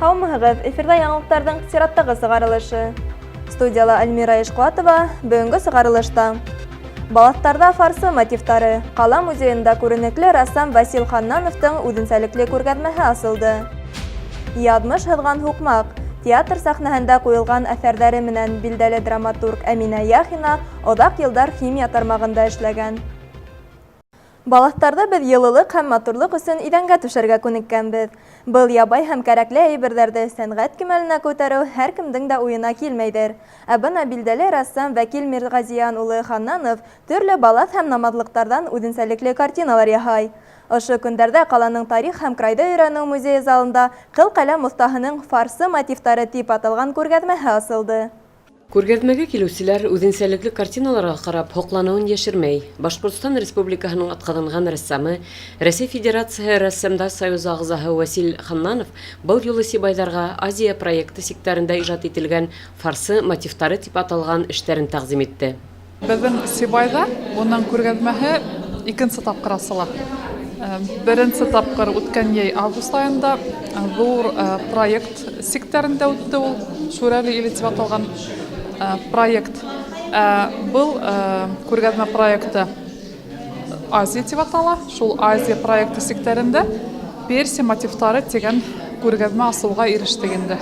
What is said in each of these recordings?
Һаумыһығыҙ! Эфирҙа яңылыҡтарҙың сираттағы сығарылышы. Студияла Альмира Ишҡуатова, бөгөнгө сығарылышта. Балаҫтарҙа фарсы мотивтары. Ҡала музейында күренекле рәссам Васил Ханнановтың үҙенсәлекле күргәҙмәһе асылды. Яҙмыш һыҙған һуҡмаҡ. Театр сәхнәһендә ҡуйылған әҫәрҙәре менән билдәле драматург Әминә Яхина оҙаҡ йылдар химия тармағында эшләгән. Балаҫтарҙы беҙ йылылыҡ һәм матурлыҡ өсөн иҙәнгә түшәргә күнеккәнбеҙ. Был ябай һәм кәрәкле әйберҙәрҙе сәнғәт кимәленә күтәреү һәр кемдең дә уйына килмәйҙер. Ә бына билдәле рәссам Вәкил Мирғазиян улы Ханнанов төрлө балаҫ һәм намаҙлыҡтарҙан үҙенсәлекле картиналар яһай. Ошо көндәрҙә ҡаланың тарих һәм крайҙы өйрәнеү музейы залында Ҡыл ҡәләм оҫтаһының фарсы мотивтары тип аталған күргәҙмәһе асылды. Күргәҙмәгә килеүселәр үҙенсәлекле картиналарға ҡарап һоҡланыуын йәшермәй. Башҡортостан Республикаһының атҡаҙанған рәссамы, Рәсәй Федерацияһы Рәссамдар союзы ағзаһы Вәсил Ханнанов был юлы сибайҙарға Азия проекты сиктәрендә ижад ителгән Фарсы мотивтары тип аталған эштәрен тәҡдим итте. Беҙҙең Сибайҙа уның күргәҙмәһе икенсе тапҡыр асыла. Беренсе тапҡыр үткән йәй август айында ҙур проект сиктәрендә үтте ул, Шүрәле иле тип аталған проект. Был күргәҙмә проекты Азия тип атала. Шул Азия проекты сиктәрендә Персия мотивтары тигән күргәҙмә асыуға ирештек инде.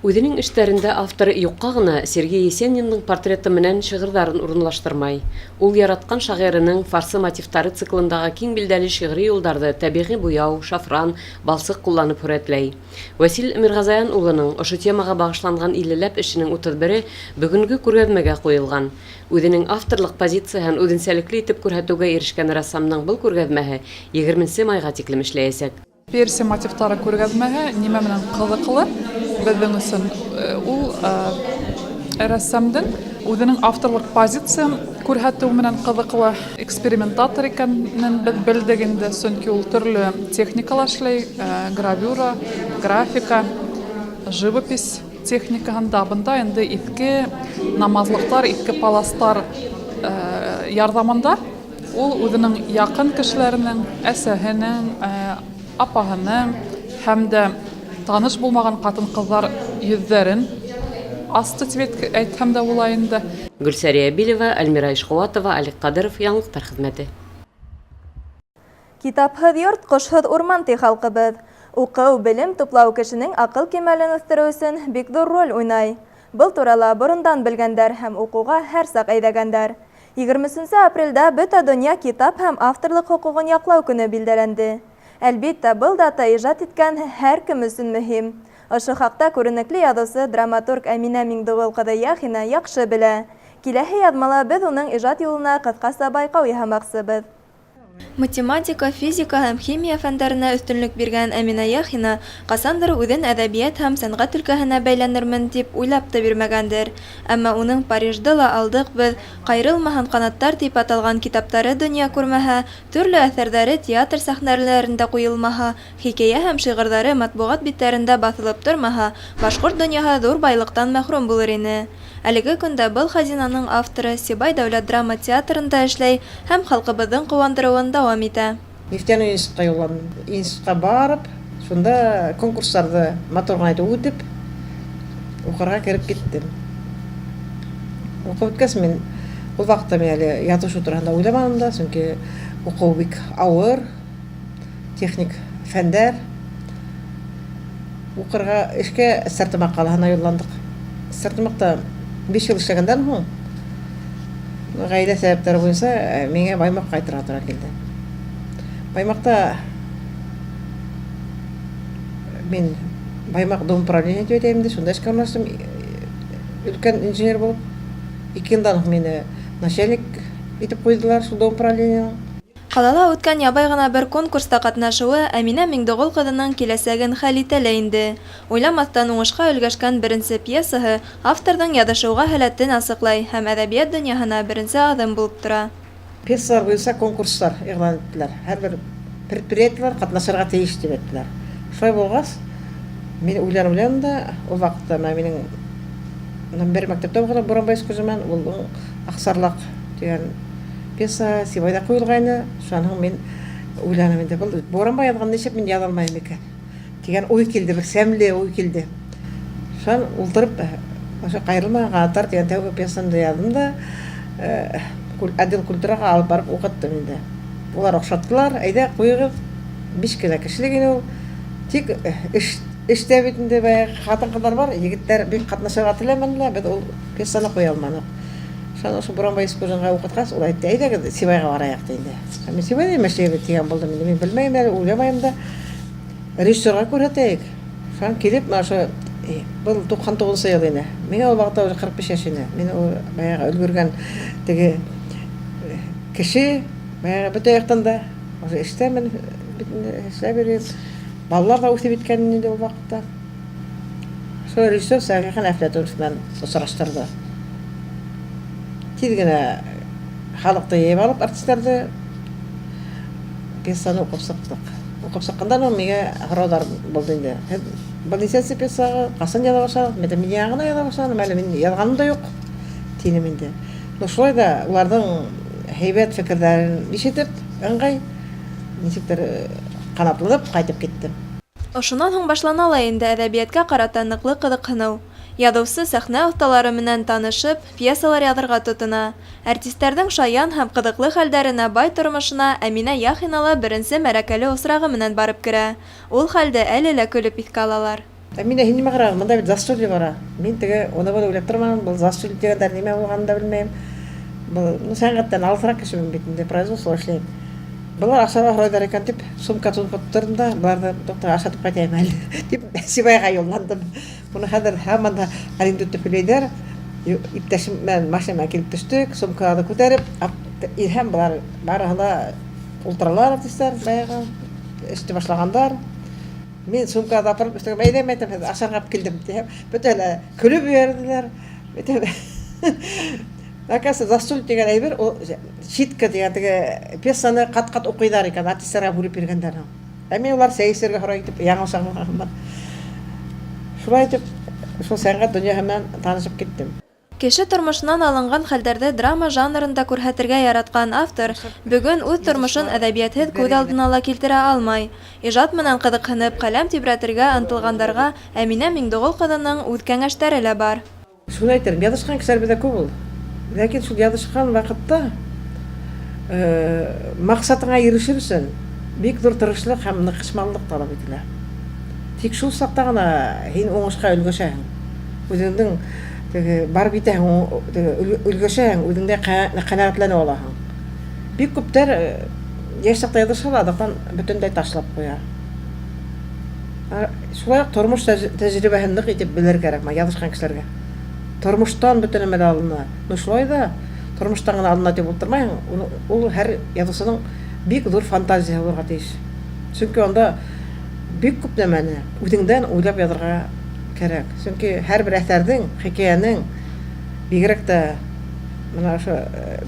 Үҙенең эштәрендә автор юҡҡа ғына Сергей Есениндың портреты менән шиғырҙарын урынлаштырмай. Ул яратҡан шағирының Фарсы мотивтары циклындағы киң билдәле шиғри юлдарҙы тәбиғи буяу, шафран, балсыҡ ҡулланып һүрәтләй. Вәсил Мирғазаян улының ошо темаға бағышланған иллеләп эшенең 31-е бөгөнгө күргәҙмәгә ҡуйылған. Үҙенең авторлыҡ позицияһын үҙенсәлекле итеп күрһәтеүгә ирешкән рәссамның был күргәҙмәһе 20 майға тиклем эшләйәсәк. Персия мотивтары күргәҙмәһе нимә менән ҡыҙыҡлы беҙҙең өсөн? Ул рәссамдың үҙенең авторлыҡ позицияһын күрһәтеү менән ҡыҙыҡлы. Экспериментатор икәнен беҙ белдек инде, сөнки ул төрлө техникала эшләй, гравюра, графика, живопись техникаһында. Бында инде иҫке намаҙлыҡтар, иҫке паластар ярҙамында ул үҙенең яҡын кешеләренең, әсәһенең, апаһының һәм дә таныш булмаған ҡатын-ҡыҙҙар йөҙҙәрен асты тип әйтһәм дә була инде. Гөлсәрия Билева, Альмира Ишҡыуатова, Алик Ҡадыров, Яңылыҡтар хеҙмәте. Китапһыҙ йорт, ҡошһоҙ урман ти халҡыбыҙ. Уҡыу, белем туплау кешенең аҡыл кимәлен үҫтереү өсөн бик ҙур роль уйнай. Был турала борондан белгәндәр һәм уҡыуға һәр саҡ әйҙәгәндәр. 23 апрелдә бөтә донъя китап һәм авторлыҡ хоҡуғын яҡлау көнө билдәләнде. Әлбиттә, был дата ижад иткән һәр кем өсөн мөһим. Ошо хаҡта күренекле яҙыусы, драматург Әминә Миңдеғол ҡыҙы Яхина яҡшы белә. Киләһе яҙмала беҙ уның ижад юлына ҡыҫҡаса байҡау яһамаҡсыбыҙ. Математика, физика һәм химия фәндәренә өҫтөнлөк биргән Әминә Яхина ҡасандыр үҙен әҙәбиәт һәм сәнғәт өлкәһенә бәйләнермен тип уйлап та бирмәгәндер. Әммә уның Парижды ла алдыҡ беҙ, Ҡайырылмаһын ҡанаттар тип аталған китаптары донъя күрмәһә, төрлө әҫәрҙәре театр сәхнәләрендә ҡуйылмаһа, хикәйә һәм шиғырҙары матбуғат биттәрендә баҫылып тормаһа, башҡорт донъяһы ҙур байлыҡтан мәхрүм булыр ине. Әлеге көндә был хазинаның авторы Сибай дәүләт драма театрында эшләй һәм халҡыбыҙҙың ҡыуандырыуын дауам итә. Нефтяной институтҡа юлландым. Институтҡа барып, шунда конкурстарҙы матур ғына итеп үтеп, уҡырға кереп киттем. Уҡып бөткәс, мин ул ваҡытта мин әле яҙыусы тураһында уйламаным да, сөнки уҡыу бик ауыр, техник фәндәр. Уҡырға эшкә Стәрлетамаҡ ҡалаһына юлландыҡ. Стәрлетамаҡта 5 йыл эшләгәндән һуң ғаилә сәбәптәре буйынса миңә Баймаҡҡа ҡайтырға тура килде. Баймаҡта мин Баймаҡ дом управления тип әйтәйем инде, шунда эшкә урынлаштым. Өлкән инженер булып, 2 йылдан һуң мине начальник итеп ҡуйҙылар шул дом управлениеның. Ҡалала үткән ябай ғына бер конкурста ҡатнашыуы Әминә Миңдеғол ҡыҙының киләсәген хәл итә лә инде. Уйламаҫтан уңышҡа өлгәшкән беренсе пьесаһы авторҙың яҙышыуға һәләтен асыҡлай һәм әҙәбиәт донъяһына беренсе аҙым булып тора. Пьесалар буйынса конкурстар иғлан иттеләр. Һәр бер Предприятиелар катнашырга тиеш дип әйттеләр. Шулай булгач, мин уйланып уйланым да, ул вакытта менә минем бер мәктәптә укыдым, Буранбай Искужыман, ул Аксарлак дигән пьеса Сибайда куелгайны. Шуннан соң мин уйланым инде, был Буранбай язган ничек мин яза алмыйм икән дигән уй килде, бер сәмле уй килде. Шуннан ултырып, ошо Кайрылмаган канатлар дигән тәүге пьесамды яздым да, отдел культурага алып барып укыттым инде. Улар охшаттылар, әйдә, куегыз. Биш кенә кешелек иде ул. Тик эш эштә бит инде баягы хатын-кызлар бар, егетләр бик катнашырга теләмәделәр, без ул пьесаны куя алмадык. Шуннан шул Буранбай Искужинга укыткач, ул әйтте, әйдәгез, Сибайга бараяк, ди инде. Мин Сибайда имеш дигән булдым инде, мин белмәем әле, уйламаем да. Режиссерга күрсәтәйек. Шуннан килеп, менә шул был 99 ел иде. Миңа ул вакытта уже 45 яшь иде. Мин ул баягы өлгергән теге кеше, баягы бөтә яктан да уже эштәмен, бит инде эшләп йөрим. Балалар да үсеп беткән инде ул вакытта. Шул режиссер Сәгыйхан Әфләтунов белән очраштырды. Тиз генә халыкты җыеп алып, артистларны пьесаны укып чыктык. Укып чыккандан соң миңа һораулар булды инде. Һеҙ был нисәнсе пьесаға ҡасан яҙа башлағыҙ? Мин әйтәм, мин яңы ғына яҙа башланым әле, мин яҙғаным да юҡ, тинем инде. Но шулай да уларҙың һәйбәт фекерҙәрен ишетеп, ыңғай, нисектер ҡанатланып ҡайтып киттем. Ошонан һуң башлана ла инде әҙәбиәткә ҡарата ныҡлы ҡыҙыҡһыныу. Яҙыусы сәхнә оҫталары менән танышып, пьесалар яҙырға тотона. Әртистәрҙең шаян һәм ҡыҙыҡлы хәлдәренә бай тормошона Әминә Яхина ла беренсе мәрәкәле осрағы менән барып керә. Ул хәлде әле лә көлөп иҫкә алалар. Әминә, һин нимә ҡарағың, бында бит застолье бара. Мин теге уны-буны уйлап торманым, был застолье тигәндәр нимә булғанын да белмәйем. Был, ну, сәнғәттән алыҫыраҡ кешемен бит инде, производство эшләйем. Былар ашарға һорайҙар икән дип, сумка-тумка тотторҙом да, быларҙы туҡта ашатып ҡайтайым әле, дип Сибайға юлландым. Моны хәҙер һаман да анекдот дип һөйләйҙәр. Иптәшем менән машина менән килеп төштөк, сумкаларҙы күтәреп, һәм былар барыһы ла ултыралар артистлар баяғы, эште башлағандар. Мин сумкаларҙы апарып өҫтәгәм, әйҙә, әйтәм, һеҙ ашарға алып килдем, тиһәм, бөтәһе лә көлөп ебәрҙеләр. Бөтәһе Оказывается, застоль тигән әйбер, ул читка дигән теге пьесаны кат-кат укыйлар икән, артистларга бүлеп биргәндәр. Ә мин улар чәй эчәргә һорай итеп, яңа чагылганнар. Шулай итеп, шул сәнгать дөньяһы белән танышып киттем. Кеше тормошонан алынған хәлдәрҙе драма жанрында күрһәтергә яратҡан автор бөгөн үҙ тормошон әҙәбиәтһеҙ күҙ алдына ла килтерә алмай. Ижад менән ҡыҙыҡһынып, ҡәләм тибрәтергә ынтылғандарға Әминә Миңдеғол ҡыҙының үҙ кәңәштәре лә бар. Шуны әйтерем, язышкан кешеләр бездә күп ул. Ләкин шул язышкан вакытта максатыңа ирешер өчен бик зур тырышлык һәм ныкышмаллык таләп ителә. Тик шул чакта гына һин уңышка өлгәшәһең. Үзеңнең теге барып җитәһең, теге өлгәшәһең, үзеңдә канәгатьләнә алаһың. Бик күпләр яшь чакта языша да, азактан бөтенләй ташлап куя. Шулай ук тормыш тәҗрибәһен нык итеп белер кәрәк менә язышкан кешеләргә. Тормыштан бөтен нәмә дә алына. Но шулай да тормыштан гына алына дип утырмайһың. Ул һәр язучының бик зур фантазиясе булырга тиеш. Чөнки анда бик күп нәмәне үзеңдән уйлап язырга кәрәк. Чөнки һәрбер әсәрнең, хикәянең, бигрәк тә менә ошо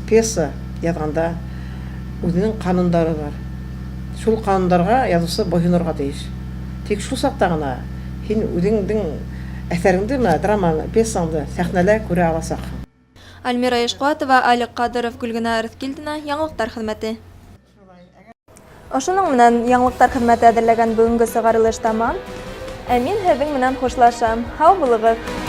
пьеса язганда үзенең кануннары бар. Шул кануннарга язучы буйсынырга тиеш. Тик шул чакта гына һин үзеңнең әсәреңде, менә драманы, пьесаңды сәхнәдә күрә аласаксың. Альмира Ишкуатова, Алик Кадыров, Гөлгенә Арыҫкилдина, Яңалыҡтар хеҙмәте. Ошоноң менән Яңалыҡтар хеҙмәте әҙерләгән бөгөнгө сығарылыш тамам. Ә мин һеҙҙең менән хушлашам. Һау булығыҙ!